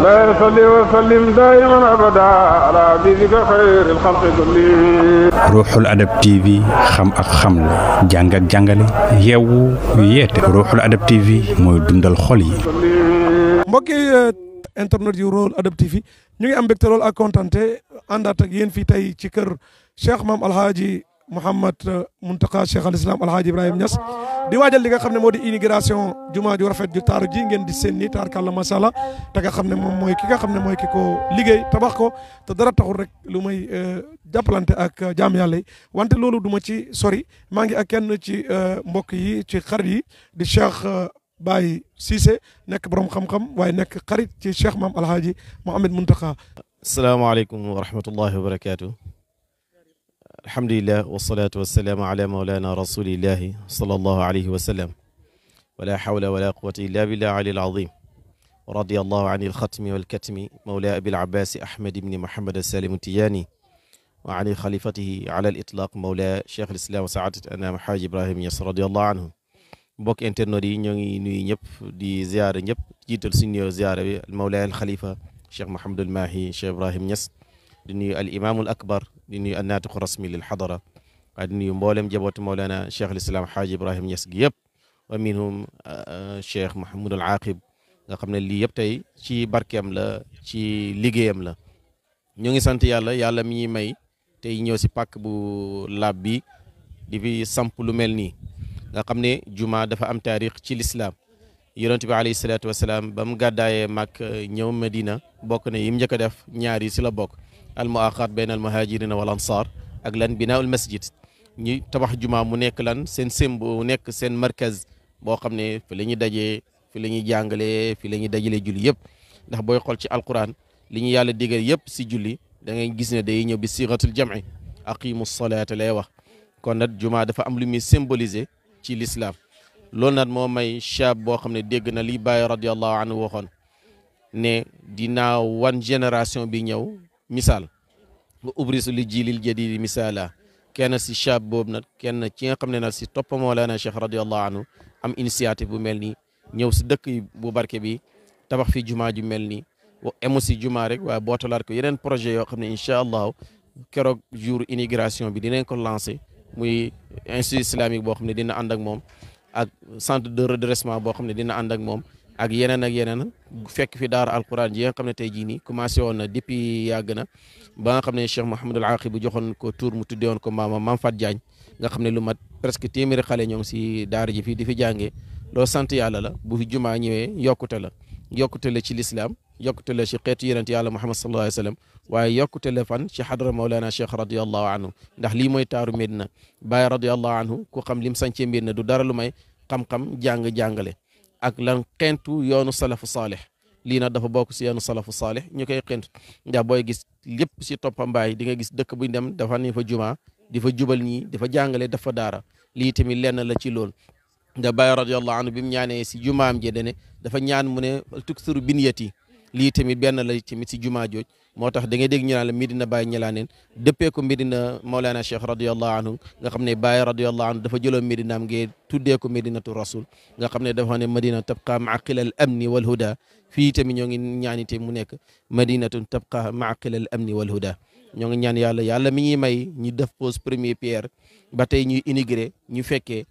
لا يصلي وسلم دائما أبدا على حبيبك خير الخلق كلهم. Ruuxul Adab TV xam ak xamle jàng ak jàngale yeewu yeete Ruuxul Adab TV mooy dundal xol yi. mbokki internet yu Ruuxul Adab TV ñu ngi am mbégte lool ak kontante àndaat ak yéen fii tey ci kër Cheikh Maam Alhaji Mouhamed Mountakha Cheikh al Islam Alhaji Ibrahima Niass di waajal li nga xam ne moo di inauguration jumaa ju rafet ju taaru ji ngeen di seen ni taarkalla macha allah te nga xam ne moom mooy ki nga xam ne mooy ki ko liggéey tabax ko te dara taxul rek lu may jàppalante ak jaam yàlla yi wante loolu du ma ci sori maa ngi ak kenn ci mbokk yi ci xarit yi di Cheikh Baye Cissé nekk borom xam-xam waaye nekk xarit ci Cheikh Maam Alhaji Mouhamed Mountakha. asalaamaaleykum wa rahmatullahi wa barakaatu. alhamdulilah wasalaatu wasalaamu ala maulana rasulillahi sallallahu alayhi wa sallam wala hawla wala quwata illa billah ali alazim wa radiyallahu an alxatmi walkatmi mawla abil abbasi ahmad ibni muhammad salim tijani wa an xalifatihi ala alitlaq mawla cheikh alislam wa saadat anam haaji ibrahim Niass radiyallahu anhu mbokk internet yi ñoo ngi nuyu ñëpp di ziyaara ñëpp jiital suñu nuyoo ziyaara bi mawla al xalifa cheikh Mouhamadul Mahi cheikh Ibrahim Niass di nuyu al imaamul akbar di nuyu annaatiqu rasmi lil xadara waaye di nuyu mboolem jabootu mawlana cheikh alislam haaji Ibrahim Niass gi yëpp wa minhum cheikh Mahamadul Aqib nga xam ne lii yëpp tey ci barkeem la ci liggéeyam la ñoo ngi sant yàlla yàlla mi ñuy may tey ñëw si pàkk bu laab bi di fi samp lu mel nii nga xam ne juma dafa am taarix ci lislaam yonent bi alayhi salaatu wasalaam ba mu gàddaayee mag ñëw Medina bokk na yim njëkk a def ñaar yi si la bokk al muaqat bayna al muhajirina wal ansar ak lan binaaul masjid ñi tabax juma mu nekk lan seen semb nekk seen markaz boo xam ne fi la ñuy dajee fi la ñuy jàngalee fi la ñuy dajalee julli yëpp ndax booy xool ci alquran li ñu yàlla digal yëpp si julli da ngay gis ne day ñëw bi sigatul jam'i aqimu salaata lay wax kon nag juma dafa am lu muy symboliser ci l'islam loolu nag moo may chab boo xam ne dégg na li Baye radiallahu anhu waxoon ne dinaa wan génération bi ñëw misaal wa ubrisu li jilil jadidi misaala kenn si chab boobu nag kenn ci nga xam ne nag si toppa Mawlana Cheikh radiallahu anhu am initiative bu mel nii ñëw si dëkk bu barke bi tabax fi jumaa ju mel nii emu si jumaa rek waaye bootalaat ko yeneen projet yoo xam ne incha allahu keroog jour inauguration bi dinañ ko lancé muy institut islamique boo xam ne dina ànd ak moom ak centre de redressement boo xam ne dina ànd ak moom ak yeneen fekk fi daara alquran ji nga xam ne tey jii nii commencé woon na depuis yàgg na ba nga xam ne Cheikh Mouhamadul Aqib bu joxoon ko tour mu tuddee woon ko maam Fat Diagne nga xam ne lu mat presque téeméeri xale ñoo ngi si daara ji fii di fi jàngee loolu sant yàlla la bu fi jumaa ñëwee yokkute la ci l'islam yokkute la ci xeetu yonent yàlla Muhammad sallallahu alayhi wa sallam waaye yokkute la fan ci xadra Mawlana Cheikh radiallahu anhu ndax lii mooy taaru Medina Baye radiallahu anhu ku xam lim sancee Medina du dara lu may xam-xam jàngale ak lan xentu yoonu salafu saalih lii nag dafa bokk si yoonu salafu saalih ñu koy xentu ndax booy gis lépp si toppam Baye di nga gis dëkk buñ dem dafa ni fa jumaa di fa jubal ñii di fa jàngale dafa daara lii tamit lenn la ci loolu ndax Baye radiallahu anhu bi mu ñaanee si jumaam ji dene dafa ñaan mu ne tuksuru binyati lii tamit benn la tamit si jumaa jooj moo tax da ngay dégg ñu naan la Medina Baye ñelaaneen dëppee ko Medina Mawlana Cheikh radiallahu anhu nga xam ne Baye radiallahu anhu dafa jëloon Medinaam ngee tuddee ko Medinatu Rasul nga xam ne dafa ne Madina tabqa maaqilal amni wal huda fii tamit ñoo ngi ñaanite mu nekk Madinatun tabqa maaqilal amni wal huda ñoo ngi ñaan yàlla mi ñuy may ñu def pose première pierre ba tey ñuy inauguré ñu fekkee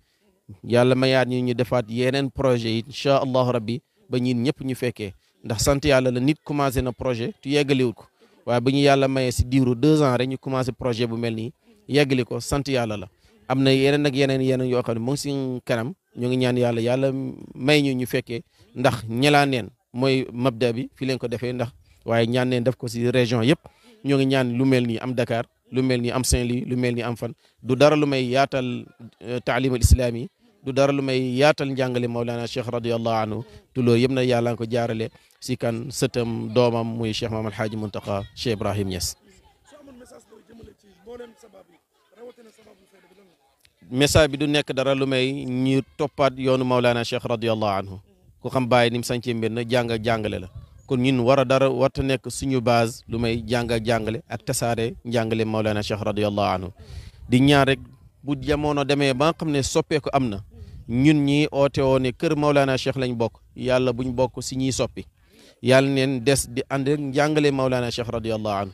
yàlla mayaat ñu defaat yeneen projet yi incha allahu rabbi ba ñun ñëpp ñu fekkee ndax sant yàlla la nit commencé na projet tu yeggaliwul ko waaye ba ñu yàlla mayee si diiru 2 ans rek ñu commencé projet bu mel nii yeggali ko sant yàlla la am na yeneen ak yeneen yoo xam ne mu ngi si kanam ñu ngi ñaan yàlla may ñu fekkee ndax ñelaaneen mooy mabda bi fi leen ko defee ndax waaye ñaan neen def ko si région yëpp ñoo ngi ñaan lu mel nii am Dakar lu mel nii am Saint-Louis lu mel nii am fan du dara lu may yaatal taalim al islami du dara lu may yaatal njàngale Mawlana Cheikh radiallahu anhu te loolu yëpp na yàlla ko jaarale si kan sëtam doomam muy Cheikh Maam Alhaaji Mountakha Cheikh Ibrahim Niass. message bi du nekk dara lu may ñu toppaat yoonu Mawlana Cheikh radiallahu anhu ku xam Baye ni mu sañcee mbir na jàngale la kon ñun warta nekk suñu base lu may jàngale ak tasaare njàngale Mawlana Cheikh radiallahu anhu di ñaan rek bu jamono demee ba nga xam ne soppeeku am na ñun ñi oote woo ne kër Mawlana Cheikh lañ bokk yàlla buñ bokk si ñiy soppi yàlla neen des di ànd rek njàngale Maulana Cheikh radiyallahu anhu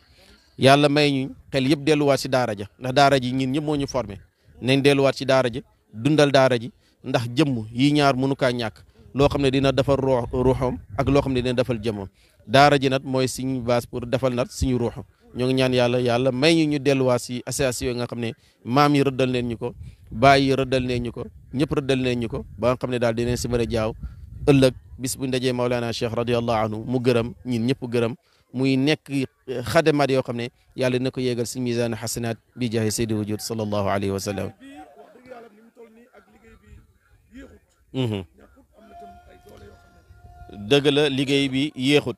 yàlla may ñu xel yëpp delluwaat si daara ja ndax daara ji ñun ñëpp moo ñu formé nañ delluwaat si daara ja dundal daara ji ndax jëmm yi ñaar mënu kaa ñàkk loo xam ne dina defal ruuxam ak loo xam ne dina defal jëmmam daara ji nag mooy suñu base pour defal nag suñu ruuxam ñoo ngi ñaan yàlla may ñu delluwaat si association yi nga xam ne maam yi rëddal leen ñu ko baay yi rëddal leen ñu ko ñëpp rëddal leen ñu ko ba nga xam ne daal dinañ si mën a jaaw ëllëg bis bu ndajee Maulana Cheikh radiyallahu anhu mu gërëm ñin ñëpp gërëm muy nekk xadamaat yoo xam ne yàlla na ko yéegal si misaan xasanaat bi jaahi saydi wujud sallallahu alayhi wa sallam dëgg la liggéey bi yéexut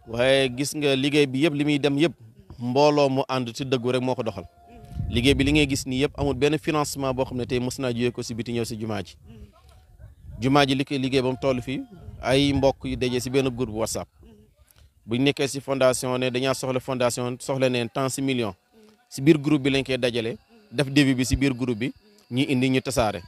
waaye gis nga liggéey bi yëpp li muy dem yëpp mbooloo mu ànd ci dëggu rek moo ko doxal liggéey bi li ngay gis nii yëpp amul benn financement boo xam ne tey mos naa jógee ko si biti ñëw si jumaa ji li koy liggéey ba mu toll fii ay mbokk yu dajee si benn groupe WhatsApp buñ nekkee si fondation ne dañaa soxla fondation soxla neen tant si millions si biir groupe bi lañ koy dajale def début bi si biir groupe bi ñu indi ñu tasaare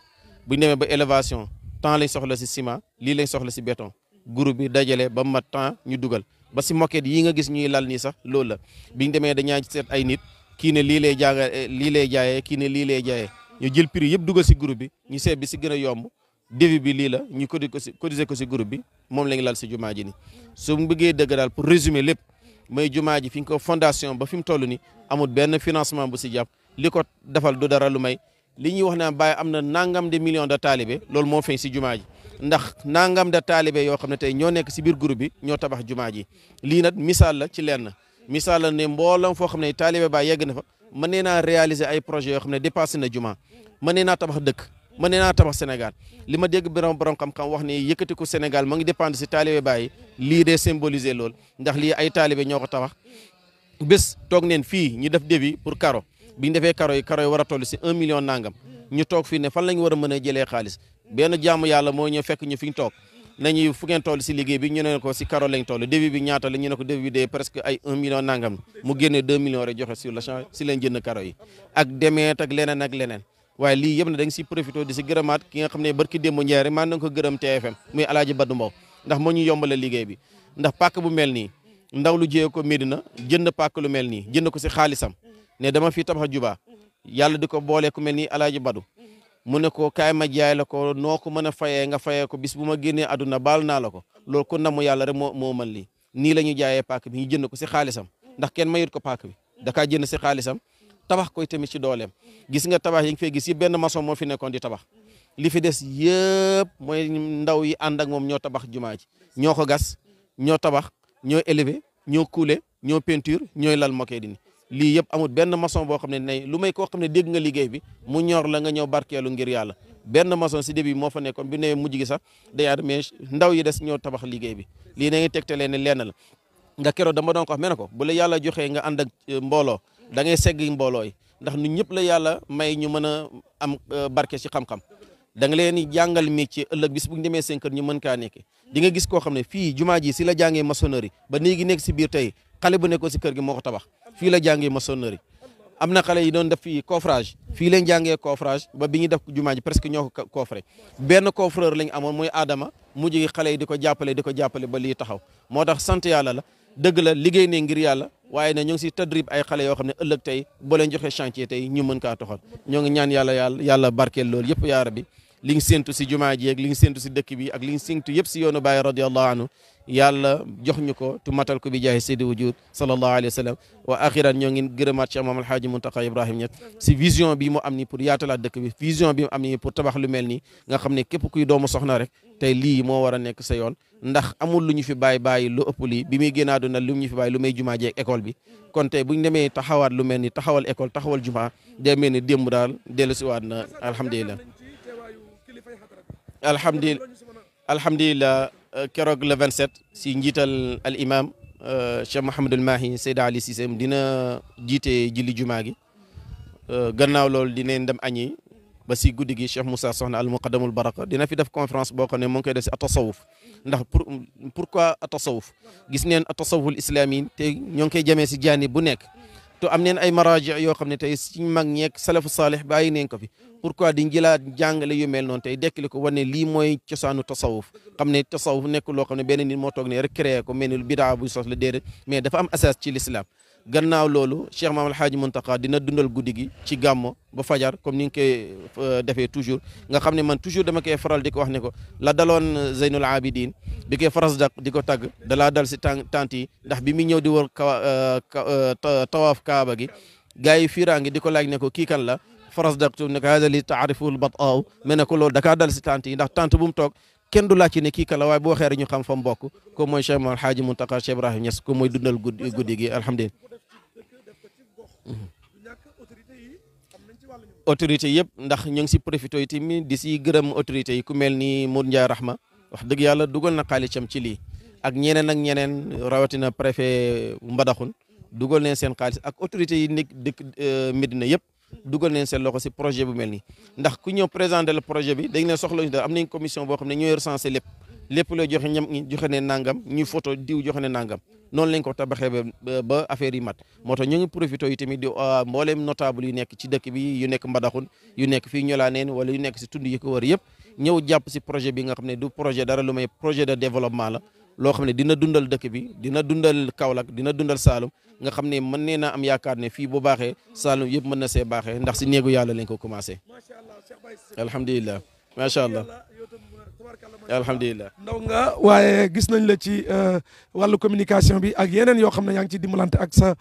buñ demee ba élévation temps lañ soxla si ciment lii lañ soxla si béton groupe bi dajale ba mat temps ñu dugal ba si moquette yi nga gis ñuy lal nii sax loolu la biñ demee dañaa seet ay nit kii ne lii lay jaayee kii ne lii lay jaayee ñu jël prix yëpp dugal si groupe bi ñu seet bi si gën a yomb début bi lii la ñu cotiser ko si groupe bi moom lañ lal si jumaa ji ni su mu bëggee dëgg daal pour résumer lépp mooy jumaa ji fi nga ko fondation ba fi mu toll ni amul benn financement bu si jàpp li ko defal du dara lu may li ñuy wax ne Baye am na nangam de millions de talibé loolu moo feeñ si jumaa ji ndax nangam de talibé yoo xam ne tey ñoo nekk si biir groupe bi ñoo tabax jumaa ji lii nag misaal la ci lenn misaal la ne mboolam foo xam ne talibé Baye yegg na fa mën nee naa réaliser ay projets yoo xam ne dépassé na jumaa mën nee naa tabax dëkk mën nee naa tabax Sénégal li ma dégg borom xam-xam wax ne yëkkatiku Sénégal ma ngi dépendre si talibé Baye lii dee symboliser loolu ndax lii ay talibé ñoo ko tabax bés toog neen fii ñu def débit pour karo bi ñu defee karo yi war a toll si 1 million nangam ñu toog fii ne fan la ñu war a mën a jëlee xaalis benn jaamu yàlla moo ñëw fekk ñu fi ñu toog nañu fu ngeen toll si liggéey bi ñu ne ko si karo lañ toll débit bi ñaata la ñu ne ko débit bi de presque ay 1 million nangam mu génne 2 millions rek joxe sur le champ si leen jënd karo yi ak demeet ak leneen waaye lii yëpp ne da nga si profité di si gërëmaat ki nga xam ne barki démb Ndiaye maa ngi ko gërëm TFM muy Alaaji Badou Mbow ndax moo ñu yombale liggéey bi ndax pàkk bu mel nii ndaw lu jiyee ko Medina jënd pàkk lu mel nii jënd ko si xaalisam ne dama fi tabax jubaa yàlla di ko boole ku mel ni Alaaji Badou mu ne ko kaay ma jaay la ko noo ko mën a fayee nga fayee ko bis bu ma génnee àdduna baal naa la ko loolu ku namu yàlla rek moo mën lii nii la ñu jaayee pàkk bi ñu jënd ko si xaalisam ndax kenn mayut ko pàkk bi dakaa jënd si xaalisam tabax koy tamit ci dooleem gis nga tabax yi nga fay gis yi benn maçon moo fi nekkoon di tabax li fi des yëpp mooy ndaw yi ànd ak moom ñoo tabax jumaa ji ñoo ko gas ñoo tabax ñoo élevé ñoo coulé ñoo peinture ñooy lal moquette ni lii yëpp amul benn maçon boo xam ne ne lu may koo xam ne dégg nga liggéey bi mu ñor la nga ñëw barkeelu ngir yàlla benn maçon si début moo fa nekkoon bi ne mujj gi sax dayaat mais ndaw yi des ñoo tabax liggéey bi lii na ngi tegtalee ne lenn la nga keroog dama doon ko wax me ne ko bu la yàlla joxee nga ànd ak mbooloo da ngay segg mbooloo yi ndax ñun ñëpp la yàlla may ñu mën a am barke ci xam-xam da nga leen di jàngal métier ëllëg bis bu ñu demee seen kër ñu mën kaa nekkee di nga gis koo xam ne fii jumaa ji si la jàngee maçonnerie ba néegi nekk si biir tey xale bu nekkoon si kër gi moo ko tabax fii la jàngee maçonnerie am na xale yi doon def fii coffrage fii lañ jàngee coffrage ba bi ñuy def jumaa ji presque ñoo ko coffré benn coffreur lañ amoon mooy Adama mujj gi xale yi di ko jàppale ba lii taxaw moo tax sant yàlla la dëgg la liggéey ne ngir yàlla waaye ne ñoo ngi si tadrib ay xale yoo xam ne ëllëg tey boo leen joxe chantier tey ñu mën kaa toxal ñoo ngi ñaan yàlla barkeel loolu yëpp yaa rabbi li ngi séntu si jumaa ji ak li ngi séntu si dëkk bi ak li ngi séntu yëpp si yoonu Baay radiyallahu anhu yàlla jox ñu ko tu matal ko bi jaahi seydi wujud sallallahu alayhi wa sallam wa axiran ñoo ngi gërëmaat Cheikh Mamadou Alhaaji Muntaqa Ibrahim Niass si vision bi mu am ni pour yaatalaat dëkk bi vision bi mu am ni pour tabax lu mel nii nga xam ne képp kuy doomu soxna rek tey lii moo war a nekk sa yoon ndax amul lu ñu fi bàyyi lu ëpp lii bi muy génn àdduna lu ñu fi bàyyi lu may jumaa jeeg école bi kon tey bu ñu demee taxawaat lu mel ni taxawal école taxawal jumaa day mel ni démb daal dellusiwaat na alhamdulilah alhamdulilah keroog le 27 si njiital al imam Cheikh Mouhamadul Mahi Seyda Ali Cissé dina jiite julli jumaa gi gannaaw loolu dinañ dem añi ba si guddi gi Cheikh Moussa Soxna al muqaddamul baraka dina fi def conférence boo xam ne mu ngi koy def si atasawuf ndax pourquoi atasawuf gis neen atasawuful islami te ñoo ngi koy jamee si jaani bu nekk te am neen ay maraaji yoo xam ne tey suñ mag ñeek salafu saalih bàyyi neen ko fi pourquoi di jëlaat jàngale yu mel noonu tey dekkili ko wane lii mooy cosaanu tasawuf xam ne tasawuf nekk loo xam ne benn nit moo toog ne rek créé ko mel ni bidaa bu sos la déedéet mais dafa am asas ci l'islam gannaaw loolu Cheikh Maam Alhaaji Muntaqa dina dundal guddi gi ci gàmmo ba fajar comme ni nga koy defee toujours nga xam ne man toujours dama koy faral di ko wax ne ko la daloon Zeynul Abidin bi koy faras dak di ko tagg dalaa dal si tant yi ndax bi muy ñëw di wër tawaaf kaaba gi gars yi fiiraangi di ko laaj ne ko kii kan la faras dak tu ne ko hada li taariful bat aw mais ne ko loolu dakaa dal si tant yi ndax tant bu mu toog kenn du laaj ci ne kii kan la waaye boo xeere ñu xam fa mu bokk ko mooy Cheikh Maam Alhaaji Muntaqa Cheikh Ibrahim Niass ko mooy dundal guddi gi alhamdulilah autorité yëpp ndax ñu ngi si profité tamit di si gërëm autorité yi ku mel ni Mour Ndiaye Rahma wax dëgg yàlla dugal na xaalisam ci lii ak ñeneen ak ñeneen rawatina préfet Mbadakhoune dugal neen seen xaalis ak autorité yi nekk dëkk Médina yëpp dugal neen seen loxo si projet bu mel nii ndax ku ñëw présenter le projet bi dañ ne soxla ñu am nañ commission boo xam ne ñooy recensé lépp looy joxe ñam joxe ne nangam ñuy photo diw joxe ne nangam noonu lañ ko tabaxee ba affaire yi mat moo tax ñu ngi profité yi tamit di mbooleem notable yu nekk ci dëkk bi yu nekk Mbadakhoune yu nekk fii Ñolaaneen wala yu nekk si tund yi ko wër yëpp ñëw jàpp si projet bi nga xam ne du projet dara lu may projet de développement la loo xam ne dina dundal dëkk bi dina dundal Kaolack dina dundal Saloum nga xam ne mën nee na am yaakaar ne fii bu baaxee Saloum yëpp mën na see baaxee ndax si néegu yàlla lañ ko commencé alhamdulilah macha allah alhamdulilah ndaw nga waaye gis nañ la ci wàllu communication bi ak yeneen yoo xam ne yaa ngi ci dimbalante ak sa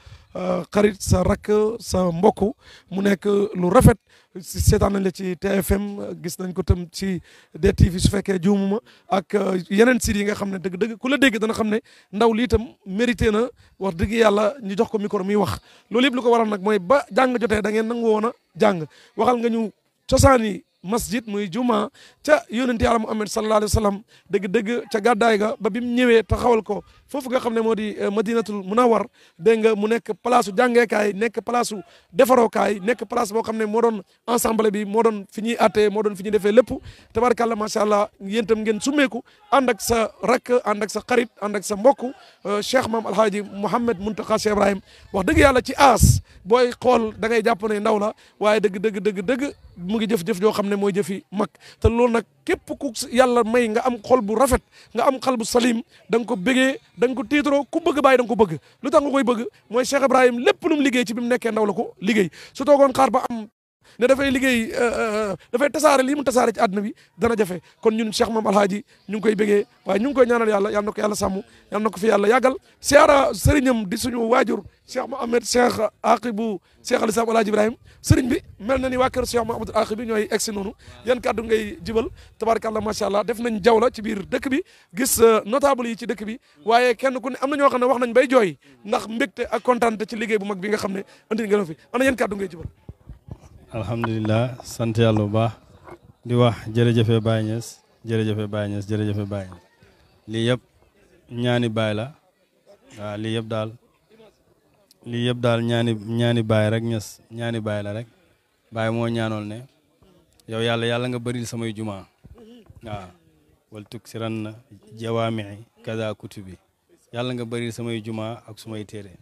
xarit sa rakk sa mbokk mu nekk lu rafet seetaan nañ la ci TFM gis nañ ko tam ci DTV su fekkee juumuma ak yeneen sites yi nga xam ne dëgg-dëgg ku la dégg dana xam ne ndaw lii tam mérité na wax dëgg yàlla ñu jox ko micro muy wax loolu yëpp lu ko waral nag mooy ba jàng jotee da ngeen nangu woon a jàng waxal nga ñu cosaani masjid muy juma ca yonent yàlla Muhammad sallallahu alayhi wa sallam dëgg-dëgg ca gàddaay ga ba bi mu ñëwee taxawal ko foofu nga xam ne moo di madinatul munawwar dégg nga mu nekk place jàngeekaay nekk place defarookaay nekk place boo xam ne moo doon ensemble bi moo doon fi ñuy attee moo doon fi ñuy defee lépp tabarkàlla macha allah yéen itam ngeen summeeku ànd ak sa rakk ànd ak sa xarit ànd ak sa mbokk Cheikh Maam Alhaaji Mouhamed Muntaqa Cheikh Ibrahim wax dëgg yàlla ci aas booy xool da ngay jàpp ne ndaw la waaye dëgg mu ngi jëf-jëf joo xam ne mooy jëfi mag te loolu nag képp ku yàlla may nga am xol bu rafet nga am xal bu salim da nga ko bëggee da nga ko tiitaroo ku bëgg bàyyi da nga ko bëgg lu tax nga koy bëgg mooy Cheikh Ibrahim lépp lu mu liggéey ci bi mu nekkee ndaw la ko liggéey su toogoon xaar ba am ne dafay liggéey dafay tasaare lii mu tasaare ci àdduna bi dana jafe kon ñun Cheikh Maam Alhaaji ñu ngi koy bëggee waaye ñu ngi koy ñaanal yàlla yal na ko yàlla sàmm yal na ko fi yàlla yàggal siyaara sëriñam di suñu waajur Cheikh Mohamed Cheikh Aqibu Cheikh al Islam Alhaaji Ibrahim sëriñ bi mel na ni waa kër Cheikh Mohamed Aqibu ñooy egsi noonu yan kàddu ngay jibal tabarakallah macha allah def nañ jawla ci biir dëkk bi gis notable yi ci dëkk bi waaye kenn ku ne am na ñoo xam ne wax nañ bay jooy ndax mbégte ak kontaante ci liggéey bu mag bi nga xam ne andi ngeen fi ana yan kàddu ngay jibal alhamdulilah sant yàlla bu baax di wax jërëjëfe Baye Niass jërëjëfe Baye Niass jërëjëfe Baye Niass lii yëpp ñaani baay la waaw lii yëpp daal ñaani baay rek Niass ñaani baay la rek Baye moo ñaanool ne yow yàlla nga bëril samay juma waaw wal tuksiran jawaamii kaza kutubi yàlla nga bëril samay juma ak sumay téere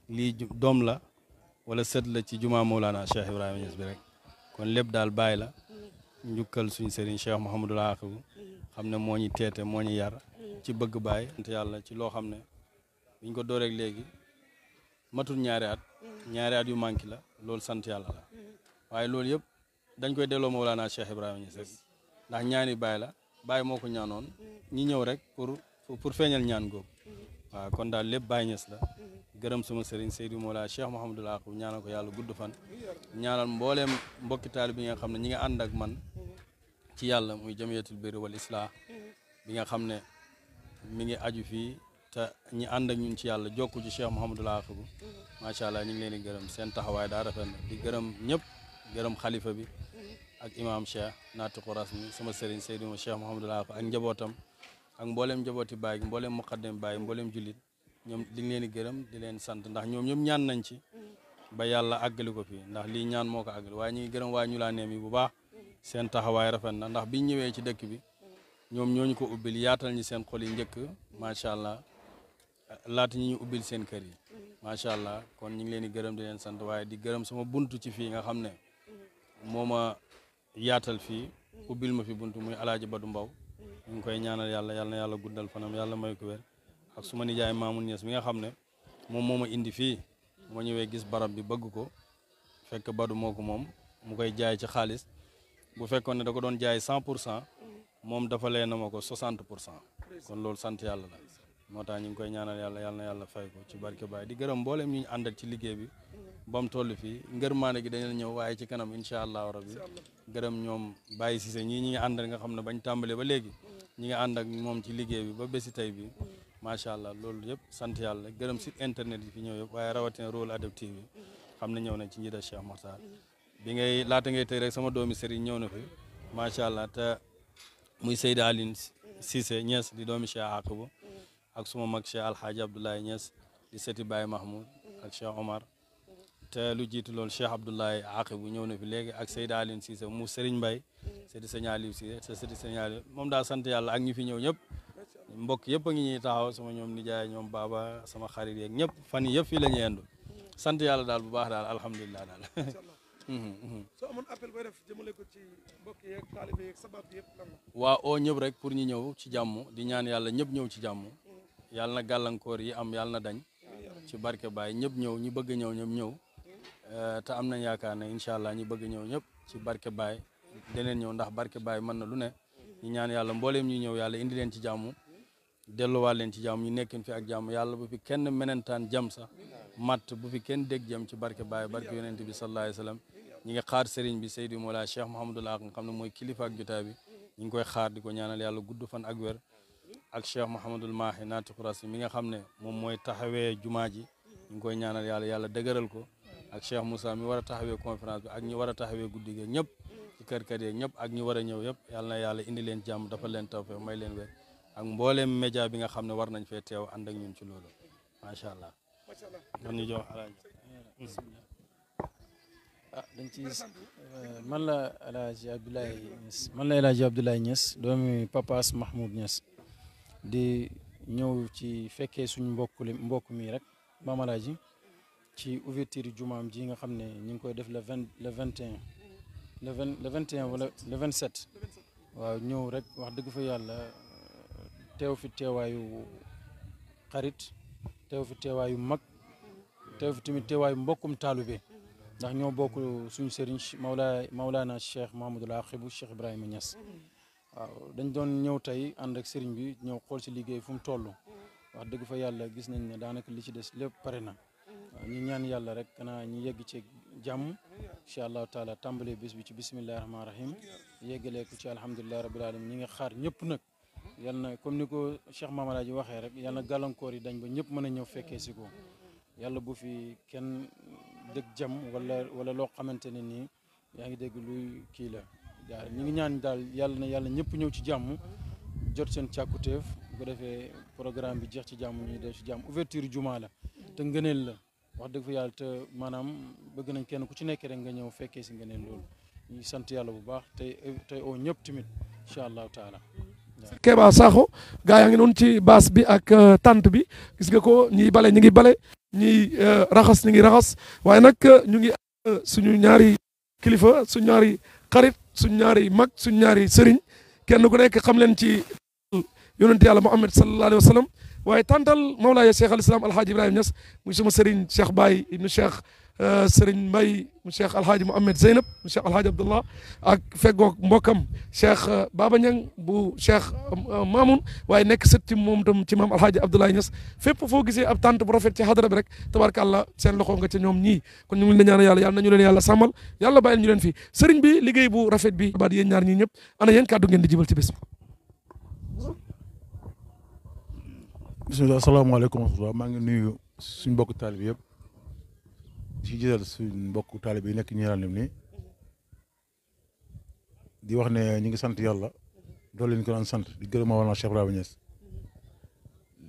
lii doom la wala sët la ci juma Mawlana Cheikh Ibrahima Niass bi rek kon lépp daal bàyyi la njukkal suñu sëriñ Cheikh Mouhamadul Aqibu xam ne moo ñu teete moo ñu yar ci bëgg baay sant yàlla ci loo xam ne biñ ko dooreeg léegi matul ñaari at yu manqué la loolu sant yàlla la waaye loolu yëpp dañ koy delloo Mawlana Cheikh Ibrahima Niass rek ndax ñaani baay la baay moo ko ñaanoon ñi ñëw rek pour feeñal ñaan googu waaw kon daal lépp Baye Niass la gërëm sama sëriñ Seydou Mawla Cheikh Mouhamadul Aqibu ñaanal ko yàlla gudd fan ñaanal mbooleem mbokki taali bi nga xam ne ñi nga ànd ak man ci yàlla muy jamiyatul birri wal islah bi nga xam ne mi ngi aju fii te ñi ànd ak ñun ci yàlla jokku ci Cheikh Mouhamadul Aqibu macha allah ñu ngi leen di gërëm seen taxawaay daa rafet na di gërëm ñëpp gërëm xalifa bi ak imam Cheikh naatiqu rasmi sama sëriñ Seydou Cheikh Mouhamadul Aqibu ak njabootam ak mbooleem njabooti Baye gi mbooleem muqaddam Baye mbooleem jullit ñoom di leen di gërëm di leen sant ndax ñoom ñëpp ñaan nañ ci ba yàlla àggali ko fii ndax lii ñaan moo ko àggali waaye ñu ngi gërëm waa Ñulaaneem yi bu baax seen taxawaay rafet na ndax biñ ñëwee ci dëkk bi ñoom ñooñu ko ubbil yaatal ñi seen xol yi njëkk macha allah laata ñi ñu ubbil seen kër yi macha allah kon ñu ngi leen di gërëm di leen sant waaye di gërëm sama buntu ci fii nga xam ne moo ma yaatal fii ubbil ma fi buntu muy Alaaji Badu Mbaw ñu ngi koy ñaanal yàlla yal na yàlla guddal fanam yàlla may ko wér ak suma nijaay Maamun Ñas mi nga xam ne moom moo ma indi fii moo ñëwee gis barab bi bëgg ko fekk Badu moo ko moom mu koy jaay ci xaalis bu fekkoon ne da ko doon jaay 100% moom dafa lee na ma ko 60% kon loolu sant yàlla la moo tax ñu ngi koy ñaanal yàlla yal na yàlla fay ko ci barke Baay di gërëm mboolem ñu àndal ci liggéey bi ba mu toll fii ngërmaane gi dañu ñëw waaye ci kanam incha allahu rabbi gërëm ñoom Baye Cissé ñii ñi ngi àndal nga xam ne bañ tàmbalee ba léegi ñi ngi ànd ak moom ci liggéey bi ba bési tey bi macha allah loolu yëpp sant yàlla gërëm site internet yi fi ñëw yëpp waaye rawatina Rool Adab TV xam ne ñëw na ci njiital Cheikh Makhtar bi ngay laata ngay tey rek sama doomi sëriñ ñëw na fi macha allah te muy Seydi Aline Cissé Niass di doomi Cheikh Aqibou ak suma mag Cheikh Alhaaji Abdoulaye Niass di seti Baye Mahmoud ak Cheikh Omar te lu jiitu loolu Cheikh Abdoulaye Aqibou ñëw na fi léegi ak Seydi Aline Cissé mu Serigne Mbaye seti Sëñ Aliou Cissé te seti Sëñ Aliou moom daa sant yàlla ak ñi fi ñëw ñëpp mbokk yëpp a ngi ñuy taxaw sama ñoom nijaay ñoom baaba sama xarit yeeg ñëpp fan yi yëpp fii la ñu yendu sant yàlla daal bu baax daal alhamdulilah daal soo amoon appel booy def jëmale ko ci mbokk yeeg taalibe yeeg sabab bi yëpp lan la. waa oo ñëpp rek pour ñu ñëw ci jàmm di ñaan yàlla ñëpp ñëw ci jàmm yàlla na gàllankoor yi am yàlla na dañ ci barke Baay ñëpp ñëw ñi bëgg ñëw ñëpp ñëw te am nañ yaakaar ne incha allah ñi bëgg ñëw ñëpp ci barke Baay deneen ñëw ndax barke Baay mën na lu ne ñu ñaan yàlla mbooleem ñu ñëw yàlla indi leen ci jàmm delluwaat leen ci jàmm ñu nekkin fi ak jàmm yàlla bu fi kenn menentaan jam sax matt bu fi kenn dégg jam ci barke Baay barke yonent bi sallallahu alayhi wa sallam ñi ngi xaar sëriñ bi Seydi Mawla Cheikh Mouhamadul Aq nga xam ne mooy kilifa ak jotaay bi ñu ngi koy xaar di ko ñaanal yàlla gudd fan ak wér ak Cheikh Mouhamadul Mahi naati xuras mi nga xam ne moom mooy taxawee jumaa ji ñu ngi koy ñaanal yàlla yàlla dëgëral ko ak Cheikh Moussa mi war a taxawee conférence bi ak ñi war a taxawee guddi gi ñëpp ci kër yeeg ñëpp ak ñi war a ñëw yëpp yàlla na yàlla indi leen jàmm dafa leen tawfeex may leen wér ak mbooleem média bi nga xam ne war nañ fee teew ànd ak ñun ci loolu macha allah. man ñu jox alaaji dañ ci man la El Hadj Abdoulaye Niass man la El Hadj Abdoulaye Niass doomi Papas Mahmoud Niass di ñëw ci fekkee suñu mbokk mi rek Maam Alaaji ci ouverture jumaam ji nga xam ne ñu ngi koy def le 21 wala le 27 waaw ñëw rek wax dëgg fa yàlla teew fi teewaayu xarit teew fi teewaayu mag teew fi tamit teewaayu mbokkum taalube ndax ñoo bokk suñu sëriñ Mawlaana Cheikh Mahamadul Aqibou Cheikh Ibrahima Niass waaw dañ doon ñëw tey ànd ak sëriñ bi ñëw xool si liggéey fu mu toll wax dëgg fa yàlla gis nañ ne daanaka li ci des lépp pare na waaw ñu ñaan yàlla rek kanaa ñu yegg ci jàmm incha allahu taala tàmbalee bés bi ci bisimillahi rahmaani rahim yeggalee ko ci alhamdulilahi rabbil alamin ñi nga xaar ñëpp nag yal na comme ni ko Cheikh Maam Alaaji waxee rek yal na gàllankoor yi dañ ba ñëpp mën a ñëw fekkee si ko yàlla bu fi kenn dëgg jam wala loo xamante ne nii yaa ngi dégg luy kii la daal ñu ngi ñaan daal yàlla na yàlla ñëpp ñëw ci jàmm jot seen càkkutéef bu ko defee programme bi jeex ci jàmm ñuy def ci jàmm ouverture juma la te ngëneel la wax dëgg fa yàlla te maanaam bëgg nañ kenn ku ci nekk rek nga ñëw fekkee si ngëneel loolu ñu sant yàlla bu baax tey oo ñëpp tamit incha allahu taala. Keba Sakho gaa yaa ngi noonu ci baas bi ak tante bi gis nga ko ñiy bale ñi ngi bale ñiy raxas ñi ngi raxas waaye nag ñu ngi suñu ñaari kilifa suñu ñaari xarit suñu ñaari mag suñu ñaari sëriñ kenn ku nekk xam leen ci yonent yàlla Muhammad sallallahu alayhi wa sallam waaye tantal Mawlaaya Cheikh al Islam Alhaaji Ibrahima Niass muy sama sëriñ Cheikh Baye ibnu Cheikh sëriñ Mbaye mu Cheikh Alhaaji Mouhamed Zeynab mu Cheikh Alhaaji Abdullah ak feggoog mbokkam Cheikh Baba Niang bu Cheikh Mamoun waaye nekk sët ci moom tam ci maam Alhaaji Abdoulaye Niass fépp foo gisee ab tànt bu rafet ci xadara bi rek tabarkàllah seen loxo nga ca ñoom ñii kon ñu ngi leen ñaanal yàlla nañu leen yàlla sàmmal yàlla bàyyil ñu leen fii sëriñ bi liggéey bu rafet bi baat yéen ñaar ñii ñëpp ana yéen kàddu ngeen di jibal ci bés bismillah asalaamaaleykum wa rahmatulah maa ngi nuyu suñ mbokk taalibe yëpp ci jël suñ mbokk taalibe yi nekk ñeeral ni di wax ne ñu ngi sant yàlla doole leen ko daan sant di gërëm Mawlana Cheikh Ibrahima Niass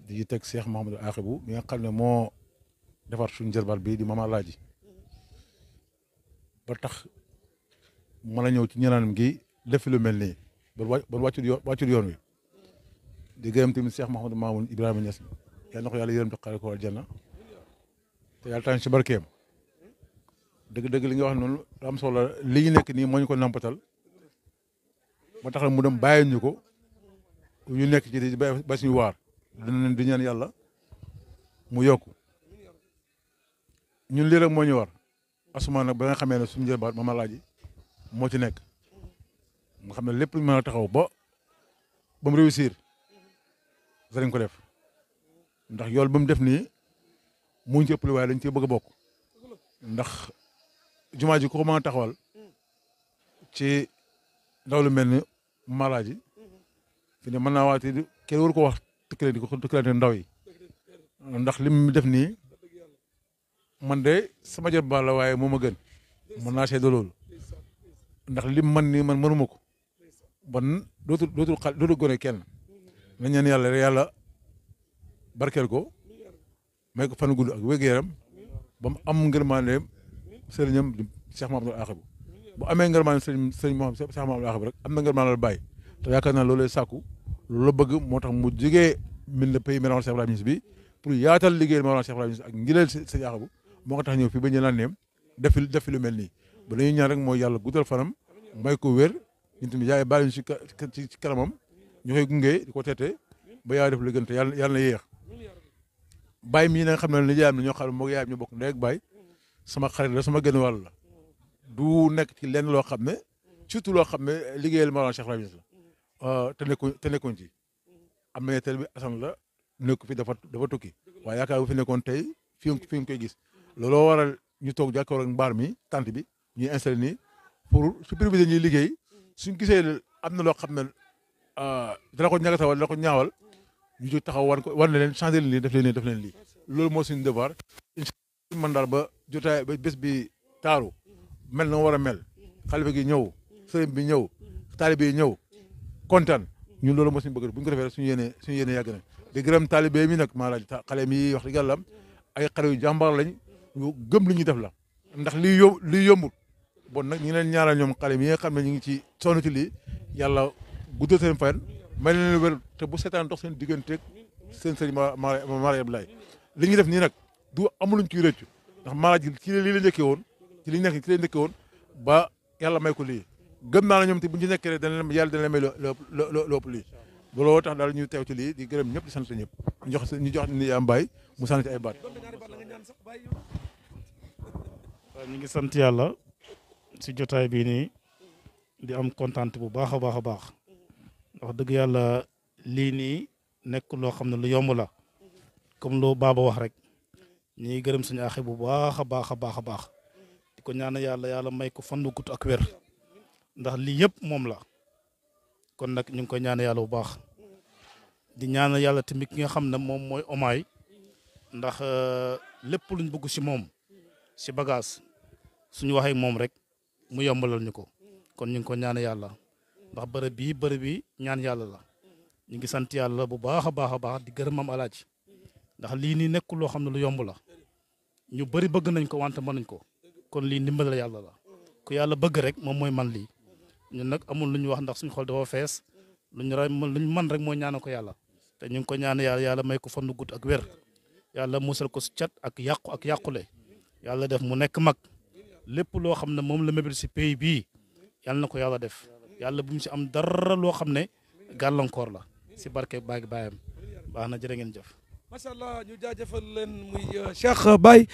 di teg Cheikh Mouhamadou Aqibou mi nga xam ne moo defar suñ jërbaat bi di Maam Alaaji ba tax mën a ñëw ci ñeeranam gi def lu mel nii ba wàccul yoon wi di gërëm tamit Cheikh Mouhamadou Mamoun Ibrahima Niass yal na ko yàlla yërëm te xaare ko aljanna te yàlla tànn ci barkeem dëgg-dëgg li nga wax noonu am solo li ñu nekk nii moo ñu ko nampatal ba tax mu dem bàyyi ñu ko ñu nekk ci di ba suñu waar dinañ di ñaan yàlla mu yokku ñun lii rek moo ñu war asumaan nag ba nga xamee ne suñu jëbaat Mame Alhaji moo ci nekk nga xam ne lépp lu mën a taxaw ba mu réussir danañ ko def ndax yool ba mu def nii muñ ci ëppale waaye dañ cee bëgg a bokk ndax jumaa ji ko mën a taxawal ci ndaw lu mel ni Mame Alhaji fi ne mën naa waati kenn waru ko wax tëkkale ndaw yi ndax lim def nii man de sama jot baal la waaye moo ma gën mën naa seede loolu ndax lim man nii man mënuma ko ban dootul gone kenn nañ ñaan yàlla barkeel ko may ko fan gudd ak wér-gu-yaram ba mu am ngërmaande sëriñam Cheikh Mahamadou Akhibou bu amee ngërmaande sëriñ Mouhamed Cheikh Mahamadou Akhibou rek am na ngërmaande la bàyyi te yaakaar naa loolu lay sàkku loolu la bëgg moo tax mu jugee mil pays Mawlana Cheikh Ibrahima Niass bi pour yaatal liggéeyal Mawlana Cheikh Ibrahima Niass ak ngileel sëriñ Akhibou moo ko tax ñëw fii ba ñu naan neem def fi lu mel nii ba dañuy ñaan rek mooy yàlla guddal fanam may ko wér ñun tamit yaay baal ñu ci kanamam ñu koy gunge di ko teete ba yaa def lu gën te yàlla na yéex baay mii na nga xam ne ni jaayam na ñoo xam ne moo yaayam ñu bokk ndey ak baay sama xarit la sama gën wàll la du nekk ci lenn loo xam ne surtout loo xam ne liggéeyal Mawlana Cheikh Ibrahima Niass la te nekkoon ci am na tel bi asan la nekk fi dafa tukki waaye yaakaar bu fi nekkoon tey fi nga koy gis looloo waral ñu toog jàkkaarloo ak mbaar mi tante bi ñuy installé nii pour superviser ñuy liggéey suñ gisee am na loo xam ne dana ko ñagatawal dana ko ñaawal ñu jóg taxaw wan leen changé leen lii def leen lii loolu moo suñu devoir incha allah man daal ba jotaay ba bés bi taaru mel na war a mel xalifa gi ñëw sëriñ bi ñëw taalibe yi ñëw kontaan ñun loolu moo suñu bëgg bu ñu ko defee rek suñu yéene yàgg na di gërëm taalibe mi nag maa laaj xale mi wax dëgg yàlla ay xale yu jàmbaar lañ ñu gëm li ñuy def la ndax lii yombul bon nag ñu ngi leen ñaanal ñoom xale mi nga xam ne ñu ngi ci sonn ci lii yàlla guddal seen fan may leen wér te bu seetaan dox seen digganteeg seen sëriñ Mara Abdoulaye li ñuy def nii nag du amuluñ ciy rëccu ndax Mara ji ci lii la njëkkee woon ci li ñu nekk ci la njëkkee woon ba yàlla may ko lii gëm naa la ñoom te bu ñu ci nekkee rek dana leen yàlla dana leen may loo ëpp lii looloo tax daal ñu teew ci lii di gërëm ñëpp di sant ñëpp ñu jox ni am Baye mu sant ci ay baat. waaw ñu ngi sant yàlla si jotaay bii nii di am kontaan bu baax a baax a baax wax dëgg yàlla lii nii nekk loo xam ne lu yomb la comme loo baaba wax rek ñu ngi gërëm suñu axi bu baax a baax a baax a baax di ko ñaan yàlla may ko fan bu gudd ak wér ndax lii yëpp moom la kon nag ñu ngi koy ñaan yàlla bu baax di ñaan yàlla tamit ki nga xam ne moom mooy Omaay ndax lépp luñ bëgg si moom si bagage suñu waxee moom rek mu yombalal ñu ko kon ñu ngi ko ñaan yàlla ndax bërëb bi ñaan yàlla la ñu ngi sant yàlla bu baax a baax di gërëm Mame Alhaji ndax lii nii nekkul loo xam ne lu yomb la ñu bëri bëgg nañ ko wante mënuñ ko kon lii ndimbal yàlla la ku yàlla bëgg rek moom mooy man lii ñun nag amul lu ñu wax ndax suñu xol dafa fees luñ man rek mooy ñaana ko yàlla te ñu ngi ko ñaan yàlla may ko fan nu gudd ak wér yàlla musal ko si cat ak yàqule yàlla def mu nekk mag lépp loo xam ne moom la mébél si pays bii yàlla na ko yàlla def yàlla bu mu si am dara loo xam ne gàllankoor la si barke baayam baax na jërë ngeen jëf. macha allah ñu jaajëfal leen muy Cheikh Baye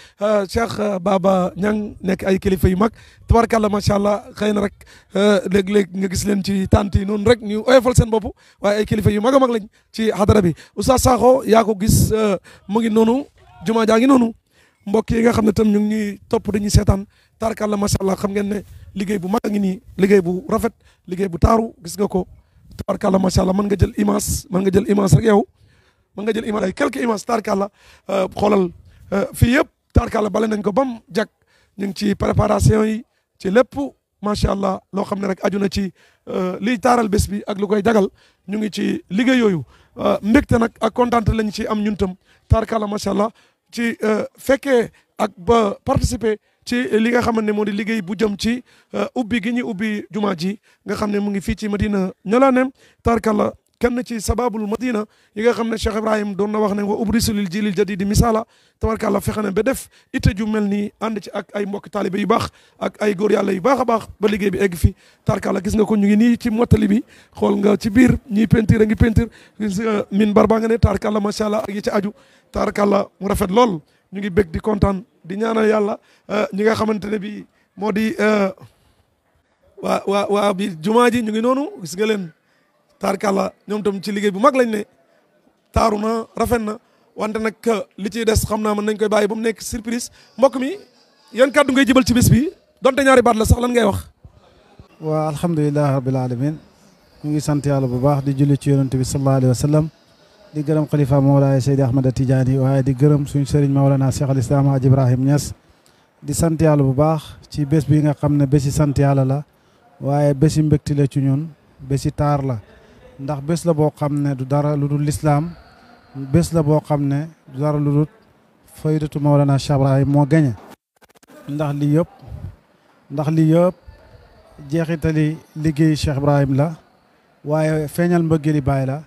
Cheikh Baba Niang nekk ay kilifa yu mag tabarkàlla macha allah xëy na rek léeg-léeg nga gis leen ci tànt yi noonu rek ñu oyofal seen bopp waaye ay kilifa yu mag a mag lañ ci hadara bi Oustaz Sakho yaa ko gis mu ngi noonu jumaa jaa ngi noonu mbokk yi nga xam ne tam ñu ngi ñuy topp dañuy seetaan tabarkàlla macha allah xam ngeen ne liggéey bu mag a ngi nii liggéey bu rafet liggéey bu taaru gis nga ko tabarkàlla macha allah mën nga jël image rek yow. mën nga jël image ay quelques images tarkalla xoolal fii yëpp tarkalla bale nañ ko bam jag ñu ngi ci préparation yi ci lépp macha allah loo xam ne rek aju na ci liy taaral bés bi ak lu koy jagal ñu ngi ci liggéey yooyu mbégte nag ak kontaante lañ ci am ñun tam tarkalla macha allah ci fekkee ak ba participer ci li nga xamante ne moo di liggéey bu jëm ci ubbi gi ñu ubbi jumaa ji nga xam ne mu ngi fii ci Madina Ñalaane tarkalla kenn ci sababul madina yi nga xam ne Cheikh Ibrahim doon na wax ne wa ubrisu lil jilil jadidi misaala tabarkàlla fexe ne ba def itte ju mel nii ànd ci ak ay mbokki taalibe yu baax ak ay góor yàlla yu baax a baax ba liggéey bi egg fi tabarkàlla gis nga ko ñu ngi nii ci mottali bi xool nga ci biir ñiy peinture a ngi peinture gis nga min bar baa nga ne tabarkàlla macha allah ak yi ci aju tabarkàlla mu rafet lool ñu ngi bég di kontaan di ñaanal yàlla ñi nga xamante ne bi moo di waa bi jumaa ji ñu ngi noonu gis nga leen taarkalla ñoom tam ci liggéey bu mag lañ ne taaru na rafet na wante nag li ciy des xam naa mën nañ koy bàyyi ba mu nekk surprise mbokk mi yan kàddu ngay jëbal ci bés bi donte ñaari baat la sax lan ngay wax. waa alhamdulilah rabbil alamin ñu ngi sant yàlla bu baax di julli ci yonent bi sallallahu alayhi wa sallam di gërëm xalifa Mawlaay Seydi Ahmad Tidiane waaye di gërëm suñu sëriñ Mawlana Cheikh al Islam Hadj Ibrahim Niass di sant yàlla bu baax ci bés bi nga xam ne bési sant yàlla la waaye bési mbégte la ci ñun bési taar la ndax bés la boo xam ne du dara lu dul lislaam bés la boo xam ne du dara lu dul faydatu Mawlana Cheikh Ibrahim moo gañe ndax lii yëpp jeexitali liggéey Cheikh Ibrahim la waaye feeñal mbëggeli baay la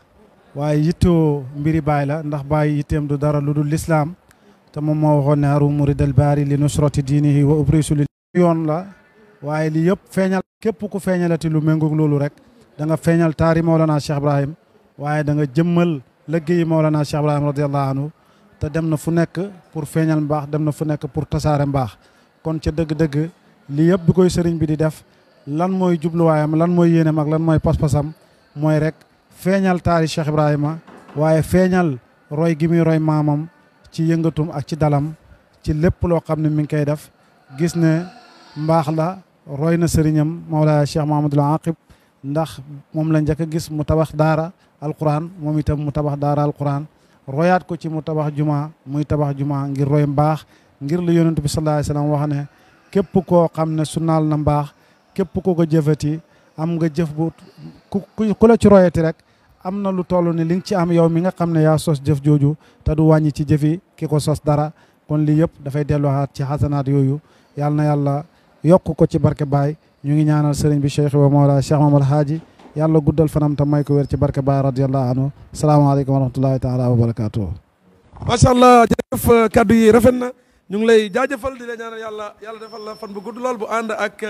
waaye yittoo mbiri baay la ndax baay yitteem du dara lu dul lislaam te moom moo waxoon ne arumu ridal baari li nusrati diinihi wa ubrisu li yoon la waaye lii yëpp feeñal képp ku feeñalati lu méngoog loolu rek da nga feeñal taari Mawlana Cheikh Ibrahim waaye da nga jëmmal liggéeyi Mawlana Cheikh Ibrahim radiallahu anhu te dem na fu nekk pour feeñal mbaax dem na fu nekk pour tasaare mbaax kon ca dëgg-dëgg lii yëpp bi koy sëriñ bi di def lan mooy jubluwaayam lan mooy yéeneem ak lan mooy pas-pasam mooy rek feeñal taari Cheikh Ibrahima waaye feeñal roy gi muy roy maamam ci yëngatum ak ci dalam ci lépp loo xam ne mi ngi koy def gis ne mbaax la roy na sëriñam Mawlaaya Cheikh Mahamadul Aqib ndax moom la njëkk a gis mu tabax daara alquran moom itam mu tabax daara alquran royaat ko ci mu tabax juma muy tabax juma ngir roy mbaax ngir lu yonent bi sallallahu alayhi wasallam wax ne képp koo xam ne sunnaal na mbaax képp ku ko jëfati am nga jëf bu ku la ci royati rek am na lu toll ni li nga ci am yow mi nga xam ne yaa sos jëf jooju te du wàññi ci jëfi ki ko sos dara kon lii yëpp dafay delluwaat ci xasanaat yooyu yàlla na yàlla yokk ko ci barke Baay ñu ngi ñaanal sëriñ bi Cheikh wa Mawla Cheikh Mamadou Haaji yàlla guddal fanam te may ko wér ci barke Baay radiyallahu anhu salaamaaleykum wa rahmatullahi taala wa barakatuh macha allah jërëjëf kaddu yi rafet na ñu ngi lay jaajëfal di la ñaanal yàlla defal la fan bu gudd lool bu ànd ak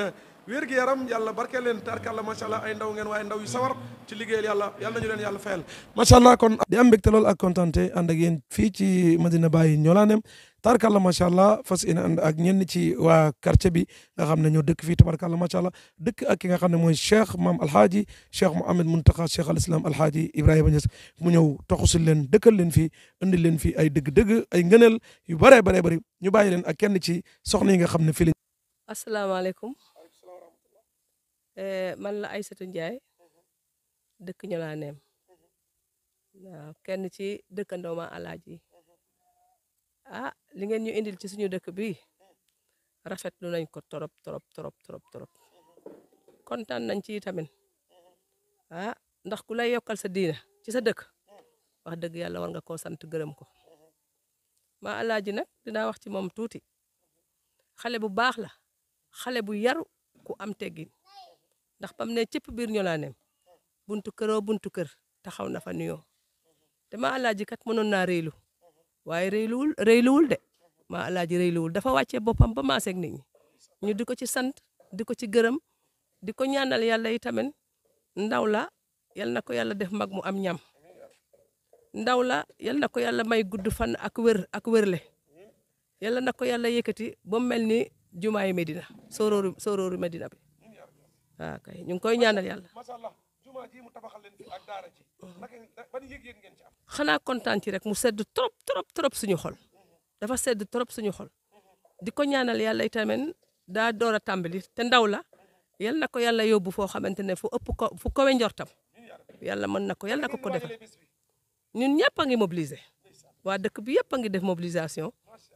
wér gi yaram yàlla barke leen tarkalla macha allah ay ndaw ngeen waaye ndaw yu sawar ci liggéeyal yàlla nañu leen yàlla fayal macha allah kon di am mbégte lool ak kontante ànd ak yéen fii ci Medina Baye Ñolaanem tarkalla macha allah fas yéene ànd ak ñenn ci waa quartier bi nga xam ne ñoo dëkk fii tabarkalla macha allah dëkk ak ki nga xam ne mooy cheikh maam alhaaji cheikh Mouhamed Muntaqa cheikh al islam alhaaji Ibrahima Niass mu ñëw toxusil leen dëkkal leen fii indi leen fii ay dëgg-dëgg ay ngëneel yu bëree bëree bëri ñu bàyyi leen ak kenn ci soxna yi nga xam ne fii la. asalaamaaleykum man la Aïssatou Ndiaye dëkk Ñolaanem waaw kenn ci dëkkandoo ma alaaji li ngeen ñu indil ci suñu dëkk bi rafetlu nañ ko torop kontaan nañ ci tamit ndax ku lay yokkal sa diina ci sa dëkk wax dëgg yàlla war nga koo sant gërëm ko ma alaaji nag dinaa wax ci moom tuuti xale bu baax la xale bu yaru ku am teggin ndax bam ne cëpp biir Ñolaanem buntu kër taxaw na fa nuyoo te ma alaaji kat mënoon naa réylu waaye réyluwul de ma alaaji réyluwul dafa wàccee boppam ba maaseeg nit ñi ñu di ko ci sant di ko ci gërëm di ko ñaanal yàlla yi tamit ndaw la yal na ko yàlla def mag mu am ñam ndaw la yal na ko yàlla may gudd fan ak wérle yàlla na ko yàlla yëkkati ba mu mel ni jumaayi Medina soorooru Medina bi waaw kay ñu ngi koy ñaanal yàlla xanaa kontaan ci rek mu sedd trop suñu xol dafa sedd trop suñu xol di ko ñaanal yàlla itamit daa door a tàmbali te ndaw la yal na ko yàlla yóbbu foo xamante ne fu kowe njortam yàlla mën na ko yal na ko defal ñun ñëpp a ngi mobiliser waa dëkk bi yëpp a ngi def mobilisation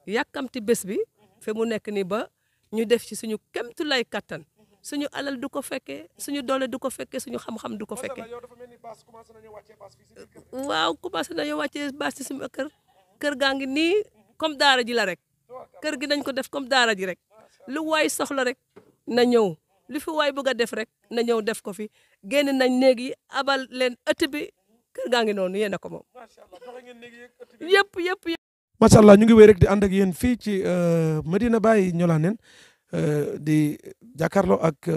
yàkkamti bés bi fe mu nekk ni ba ñu def ci suñu kemtu lay kattan suñu alal du ko fekkee suñu doole du ko fekkee suñu xam-xam du ko fekkee waaw commencé nañu wàccee baas ci suñu kër gaa ngi nii comme daara ji la rek kër gi nañ ko def comme daara ji rek lu waay soxla rek na ñëw lu fi waay bëgg a def rek na ñëw def ko fi génn nañ néeg yi abal leen ëtt bi kër gaa ngi noonu yéen a ko moom yëpp yëpp yëpp. macha allah ñu ngi wéy rek di ànd ak yéen fii ci Medina Baye Ñolaanen di jàkkaarloo ak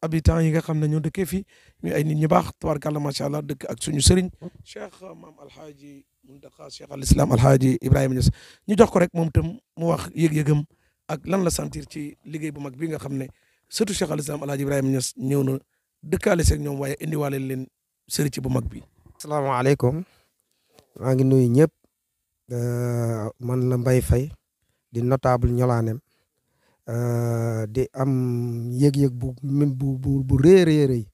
habitants yi nga xam ne ñoo dëkkee fii ñu ay nit ñu baax tabaarkalla macha allah dëkk ak suñu sëriñ Cheikh maam Alhaaji Muntaqa Cheikh al Islam Alhaaji Ibrahima Niass ñu jox ko rek moom itam mu wax yëg-yëgam ak lan la sentir ci liggéey bu mag bi nga xam ne surtout Cheikh al Islam Alhaaji Ibrahima Niass ñëw na dëkkaale seeg ñoom waaye indiwaale leen sëriñ ci bu mag bi. asalaamaaleykum maa ngi nuyu ñëpp man la Mbaye Faye di notable Ñolaanem di am yëg-yëg bu rëy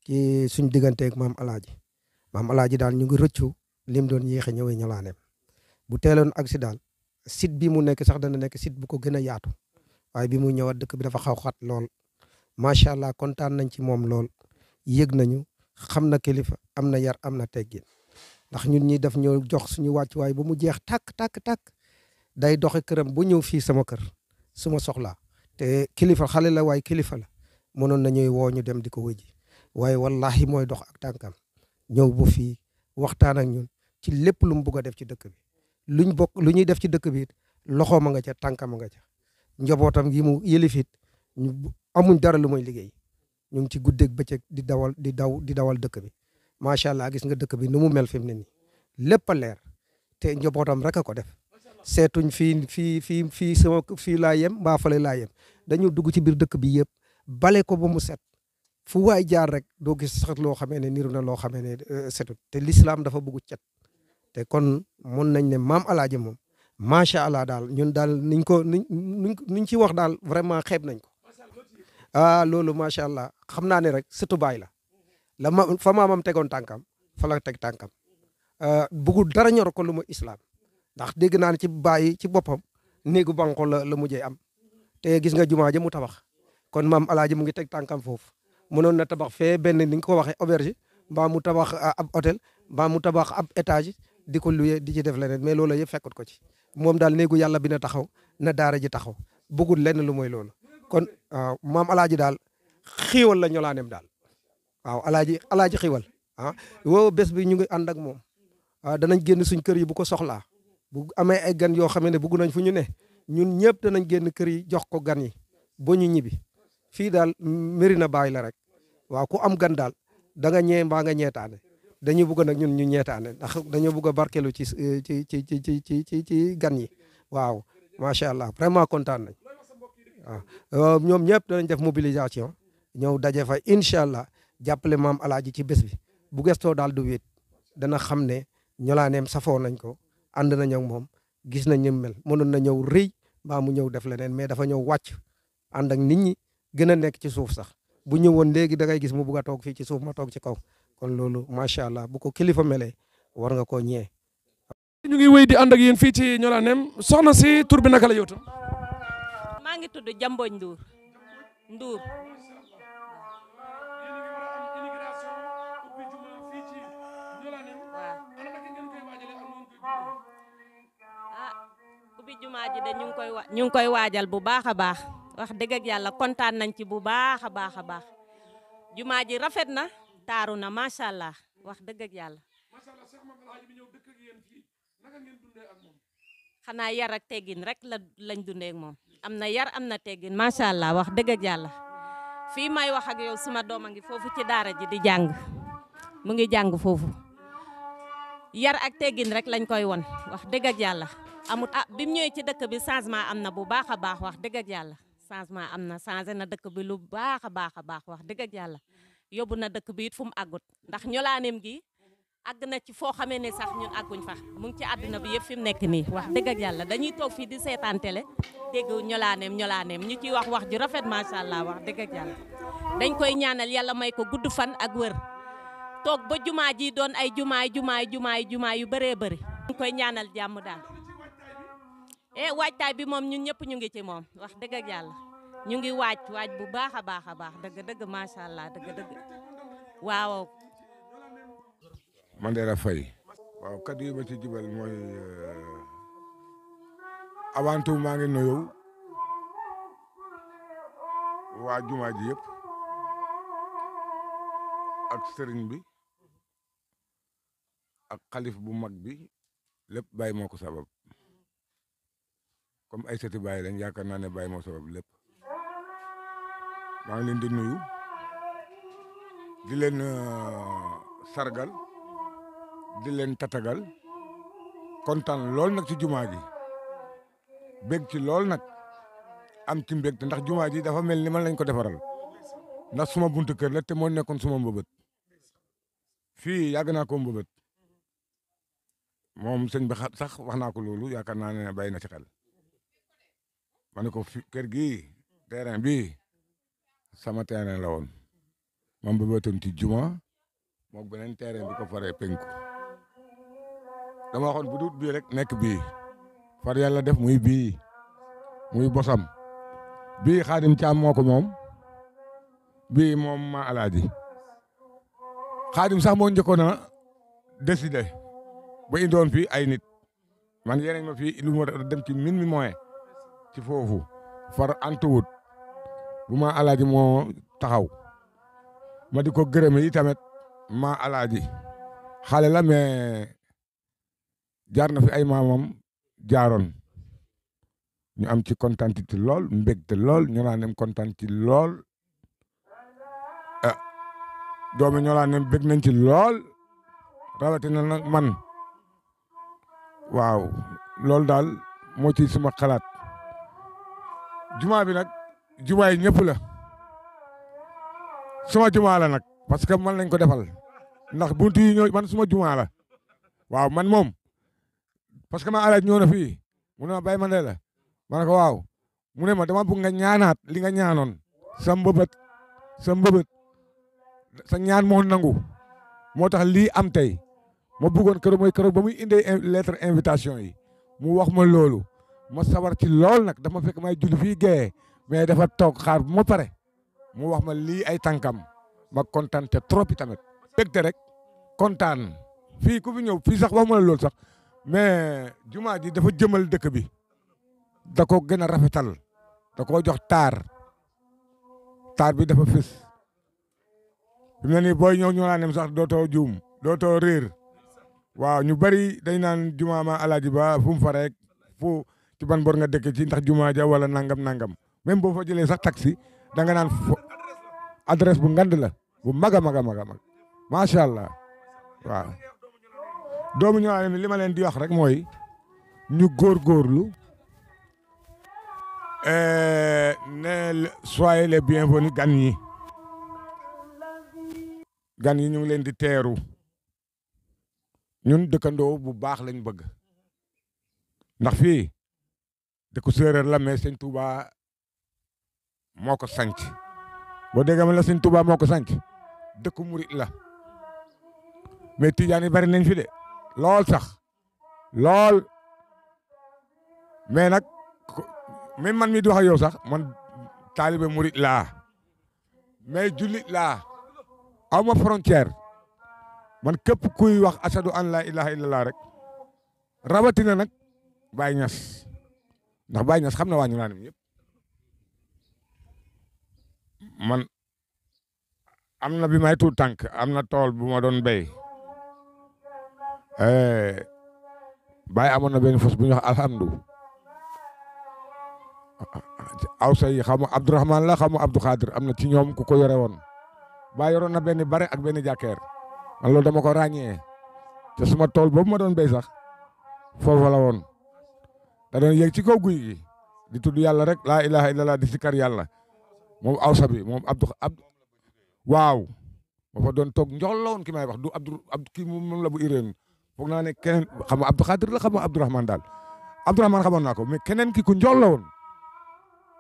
ci suñ digganteeg maam Alaaji daal ñu ngi rëccu lim doon yéexe ñëwee Ñolaanem bu teeloon agsi daal site bi mu nekk sax dana nekk site bu ko gën a yaatu waaye bi mu ñëwaat dëkk bi dafa xaw xat lool macha allah kontaan nañ ci moom lool yëg nañu xam na kilifa am na yar am na teggin ndax ñun ñi def ñoo jox suñu wàccuwaay ba mu jeex tàkk day doxe këram bu ñëw fii sama kër suma soxlaa te kilifa xale la waaye kilifa la mënoon na ñuy woo ñu dem di ko wëji waaye wallahi mooy dox ak tànkam ñëw bu fii waxtaan ak ñun ci lépp lu mu bugg a def ci dëkk bi luñ bokk lu ñuy def ci dëkk bi loxoom a nga ca tànkam a nga ca njabootam yi mu yëlifit amuñ dara lu muy liggéey ñu ngi ci guddeeg bëccëg di dawal dëkk bi macha allah gis nga dëkk bi nu mu mel fi mu ne nii lépp a leer te njabootam rek a ko def seetuñ fii sama fii laa yem mbaa fale laa yem dañu dugg ci biir dëkk bi yëpp bale ko ba mu set fu waay jaar rek doo gis sax loo xamee ne niru na loo xamee ne setut te l'islam dafa bëgg cet te kon mun nañ ne maam alaaji moom macha allah daal ñun daal niñ ci wax daal vraiment xeeb nañ ko loolu macha allah xam naa ne rek sëtu baay la fa maamam tegoon tànkam fa la teg tànkam bëggul dara ñor ko lu mu islam ndax dégg naa ne ci baay ci boppam néegu banko la mujjee am te gis nga jumaa ja mu tabax kon maam alaaji mu ngi teg tànkam foofu mënoon na tabax fee benn ni nga ko waxee auberge mbaa mu tabax ab hôtel mbaa mu tabax ab étage di ko luye di ci def leneen mais loolu yëpp fekkut ko ci moom daal néegu yàlla bi na taxaw na daara ji taxaw bëggul lenn lu mooy loolu kon maam alaaji daal xiiwal la Ñolaanem daal waaw alaaji xiiwal woo bés bi ñu ngi ànd ak moom danañ génn suñ kër yi bu ko soxlaa bu amee ay gan yoo xam ne bëgg nañ fu ñu ne ñun ñëpp danañ génn kër yi jox ko gan yi ba ñu ñibbi fii daal Medina Baye la rek waaw ku am gan daal da nga ñee mbaa nga ñeetaane dañu bëgg nag ñun ñu ñeetaane ndax dañoo bëgg a barkelu ci gan yi waaw macha allah vraiment kontaan nañ waaw ñoom ñëpp danañ def mobilisation ñëw daje fa incha allah jàppale maam alaaji ci bés bi bu gestoo daal du wéet dana xam ne Ñolaanem safoo nañ ko ànd nañ ak moom gis nañ ñu mel mënoon na ñëw rëy mbaa mu ñëw def leneen mais dafa ñëw wàcc ànd ak nit ñi gën a nekk ci suuf sax bu ñëwoon léegi da ngay gis mu bugg a toog fii ci suuf ma toog ci kaw kon loolu macha allah bu ko kilifa melee war nga koo ñee. ñu ngi wéy di ànd ak yéen fii ci Ñolaanem soxna si tur bi naka la yow tam. maa ngi tudd Jamboñ Ndour. ubbi jumaa ji de ñu ngi koy waajal bu baax a baax wax dëgg ak yàlla kontaan nañ ci bu baax a baax a baax jumaa ji rafet na taaru na macha allah wax dëgg ak yàlla. xanaa yar ak teggin rek lañ dundee ak moom am na yar am na teggin macha allah wax dëgg ak yàlla fii may wax ak yow suma doom a ngi foofu ci daara ji di jàng mu ngi jàng foofu yar ak teggin rek lañ koy won wax dëgg ak yàlla. amut bi mu ñëwee ci dëkk bi changement am na bu baax a baax wax dëgg ak yàlla changement am na changé na dëkk bi lu baax a baax wax dëgg ak yàlla yóbbu na dëkk bi it fu mu àggut ndax Ñolaanem gi àgg na ci foo xamee ne sax ñun àgguñ fa mu ngi ci àdduna bi yëpp fi mu nekk nii wax dëgg ak yàlla dañuy toog fii di seetaan télé dégg Ñolaanem ñu ciy wax ju rafet macha allah wax dëgg ak yàlla dañ koy ñaanal yàlla may ko gudd fan ak wër toog ba jumaa ji doon ay jumaa yu bëree bëri dañ koy ñaanal jàmm daal. waajtaay bi moom ñun ñëpp ñu ngi ci moom wax dëgg ak yàlla ñu ngi waaj bu baax a baax dëgg macha allah dëgg waaw. Mandela Faye waaw kaddu yi ma ci jibal mooy avant tout maa ngi nuyu waa jumaa ji yëpp ak sëriñ bi ak xalif bu mag bi lépp Baye moo ko sabab comme ay sëti Baye lañ yaakaar naa ne Baye moo sabab lépp maa ngi leen di nuyu di leen sargal di leen tatagal kontaan lool nag ci jumaa ji bég ci lool nag am ci mbégte ndax jumaa ji dafa mel ni man lañ ko defaral ndax suma buntu kër la te moo nekkoon suma mbëbët fii yàgg naa ko mbëbët moom sëñ bi sax wax naa ko loolu yaakaar naa ne bàyyi na ci xel ma ne ko fi kër gi terrain bi sama terrain la woon ma mbëbëtoon ci juma moom beneen terrain bi ko faree penku dama waxoon bu dut bii rek nekk bii far yàlla def muy bii muy bosam bii Xaadim Caam moo ko moom bii moom ma alaaji Xaadim sax moo njëkkoon a décidé ba indoon fii ay nit man yeneen ma fii lu ma dem ci min mi moyen ci foofu far antuwut bu ma alaaji moo taxaw ma di ko gërëme yi tamit ma alaaji xale la mais jaar na fi ay maamam jaaroon ñu am ci kontaan ci lool mbégte lool ñu naan dem kontaan ci lool doomi ñoo naan dem bég nañ ci lool rawatina nag man waaw loolu daal moo ci suma xalaat jumaa bi nag jumaa yi ñëpp la suma jumaa la nag parce que man lañ ko defal ndax buntu yi ñoo man suma jumaa la waaw man moom parce que ma alaaj ñëw na fii mu ne ma Baye Mandela ma ne ko waaw mu ne ma dama bëgg nga ñaanaat li nga ñaanoon sa mbëbët sa ñaan moo nangu moo tax lii am tey ma bëggoon keroog mooy keroog ba muy indee lettre invitation yi mu wax ma loolu ma sawar ci lool nag dafa fekk may julli fii géeye mais dafa toog xaar bu ma pare mu wax ma lii ay tànkam ma kontaan te trop tamit. bégte rek kontaan fii ku fi ñëw fii sax wax ma la loolu sax mais jumaa ji dafa jëmal dëkk bi da ko gën a rafetal da koo jox taar bi dafa fës fi mu ne nii booy ñëw ñu naan nem sax dootoo juum dootoo réer waaw ñu bari dañ naan jumaa ma alaaji ba fu mu fa rek fu ci ban bor nga dëkk ci ndax jumaa ja wala nangam même boo fa jëlee sax taxi da nga naan adresse bu ngand la bu mag a mag macha allah waaw. doomu ñu naan li ma leen di wax rek mooy ñu góorgóorlu ne soyez les bienvenus gan yi ñu ngi leen di teeru ñun dëkkandoo bu baax lañ bëgg ndax fii dëkku séeréer la mais sëñ Touba moo ko sanc boo déggee ma la sëñ Touba moo ko sanc dëkku murit la mais tijaan yi bari nañ fi de lool sax lool mais nag même man mi di wax ak yow sax man taalibe murit laa mais jullit laa aw ma frontière man képp kuy wax asadu an la ilaha illallah rek rawatina nag Baye Niass ndax Baye Niass xam na waa ñu naan yëpp man am na bi may tuut tànk am na tool bu ma doon béy Baye amoon na benn fos bu ñuy wax alhamdu aw say xaw ma Abdourahman la xaw ma Abdou Khadir am na ci ñoom ku ko yore woon Baye yoroon na benn bare ak benn jàkkeer man loolu dama ko ràññee te suma tool boobu ma doon béy sax foofu la woon da doon yéeg ci kaw guy gi di tudd yàlla rek laa ilaha illallah di sikar yàlla moom awsa bi moom Abdou waaw moo fa doon toog njool la woon ki may wax du Abdou kii moom la bu iréen foog naa ne keneen xam nga Abdou Khadir la xam nga Abdourahman daal Abdourahman xamoon naa ko mais keneen ki ku njool la woon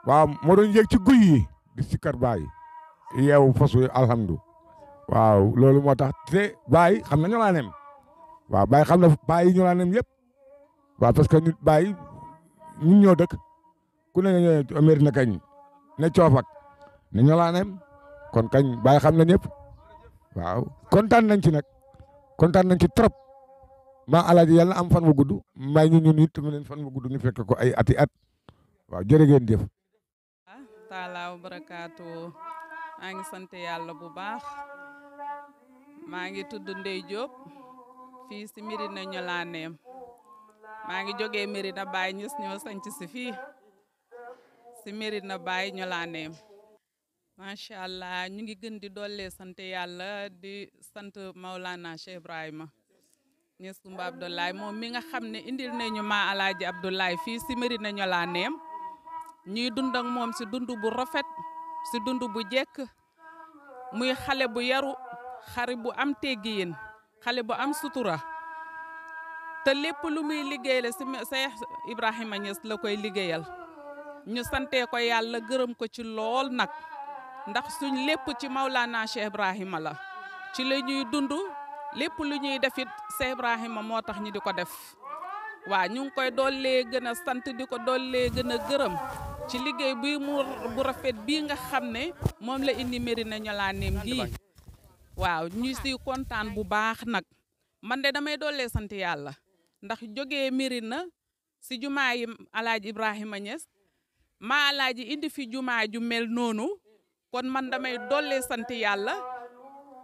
waaw moo doon yéeg ci guy yi di sikar baay yeewu fasu alhamdu waaw loolu moo tax te baay xam na ñolaanem waaw baay xam na baay yi ñolaanem yëpp waaw parce que nit baay ñun ñoo dëkk ku ne nga ñëw Medina kañ ne coofak ne ñolaanem kon kañ baay xam na ñëpp waaw kontaan nañ ci nag kontaan nañ ci trop maa alaaji yàlla am fan bu gudd may ñu ñun it mu leen fan bu gudd ñu fekk ko ay ati at waaw jërë ngeen jëf taala wa barakaatu maa ngi sant yàlla bu baax maa ngi tudd Ndey Diop fii si Médina Ñolaaneem maa ngi jógee Médina Baye Niass ñoo sanc si fii si Médina Baye Ñolaaneem macha allah ñu ngi gën di dollee sant yàlla di sant Maulana Cheikh Ibrahima Niass Kumba Abdoulaye moom mi nga xam ne indil nañu ma Alaaji Abdoulaye fii si Médina Ñolaaneem ñuy dund ak moom si dund bu rafet si dund bu jekk muy xale bu yaru xale bu am teggiin xale bu am sutura te lépp lu muy liggéey la si Cheikh Ibrahima Niass la koy liggéeyal ñu sante ko yàlla gërëm ko ci lool nag ndax suñ lépp ci Maulana Cheikh Ibrahima la ci la ñuy dund lépp lu ñuy defit Cheikh Ibrahima moo tax ñu di ko def waa ñu ngi koy dollee gën a sant di ko dollee gën a gërëm ci liggéey bi bu rafet bii nga xam ne moom la indi Médina Ñolaaneem gii waaw ñu si kontaan bu baax nag man de damay dollee sant yàlla ndax jógee Médina si jumaa yi Alaaji Ibrahima Niass maa Alaaji indi fi jumaa ju mel noonu kon man damay dollee sant yàlla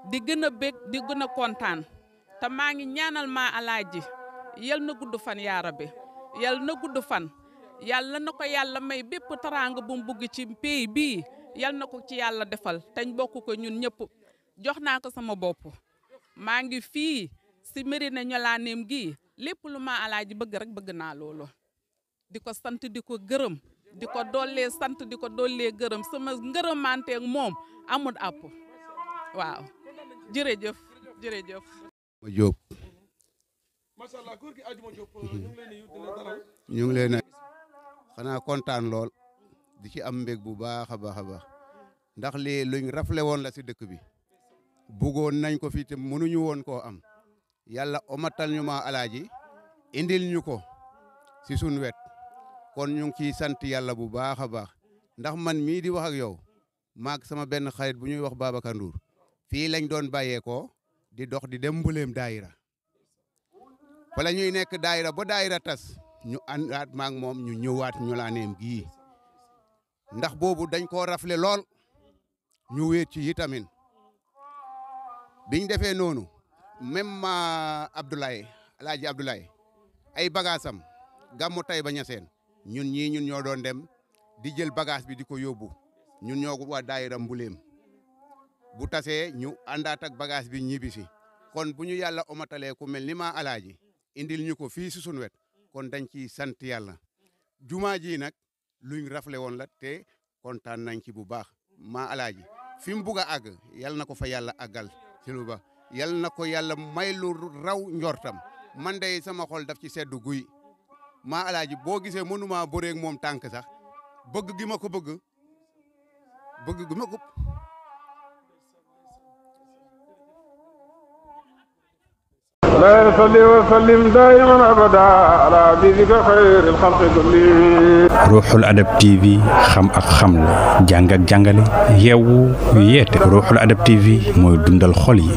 di gën a bég di gën a kontaan te maa ngi ñaanal maa Alaaji yal na gudd fan yaa rabbi yal na gudd fan yàlla na ko yàlla may bépp taraanga bu mu bugg ci pays bii yal na ko ci yàlla defal tañ bokk ko ñun ñëpp jox naa ko sama bopp maa ngi fii si Médina Ñolaaneem gi lépp lu ma Alaaji bëgg rek bëgg naa loolu di ko sant di ko gërëm di ko dollee sant di ko dollee gërëm sama ngërëmanteeg moom amul àpp waaw jërëjëf jërëjëf ma Jóob macha allah góor gi Adjuma Diop ñu ngi leen di dalal ñu ngi leen xanaa kontaan lool di ci am mbég bu baax a baax a baax ndax lii luñ rafle woon la si dëkk bi bëggoon nañ ko fii te mënuñu woon koo am yàlla omatal ñu ma Alaaji indil ñu ko si suñ wet kon ñu ngi ciy sant yàlla bu baax a baax ndax man mii di wax ak yow maag sama benn xarit bu ñuy wax Babacar Ndour fii lañ doon bàyyeekoo di dox di dem Mbuleem daayira fa la ñuy nekk daayira ba daayira tas ñu àndaat maag moom ñu ñëwaat Ñolaaneem gii ndax boobu dañ koo rafle lool ñu wéet ci itamit biñ defee noonu même ma Abdoulaye Alaaji Abdoulaye ay bagaasam gàmmu Tayba Ñaseen ñun ñoo doon dem di jël bagage bi di ko yóbbu ñun ñoo ko waa daayira Mbuleem bu tasee ñu àndaat ak bagage bi ñibbisi kon bu ñu yàlla omatalee ku mel ni ma Alaaji indil ñu ko fii si sunu wet kon dañ ciy sant yàlla jumaa ji nag luñ rafle woon la te kontaan nañ ci bu baax ma Alaaji fi mu bugg a àgg yal na ko fa yàlla àggal ci lu baax yal na ko yàlla may lu raw njortam man de sama xol daf ci seddu guy ma Alaaji boo gisee mënuma bëreeg moom tànk sax bëgg gi ma ko bëgg gi ma ko لا يصلي وسلم دائما ابدا على حبيبك خير الخلق كلهم ruuxul adab TV xam ak xamle jàng ak jàngale yeewu yeete ruuxul adab TV mooy dundal xol yi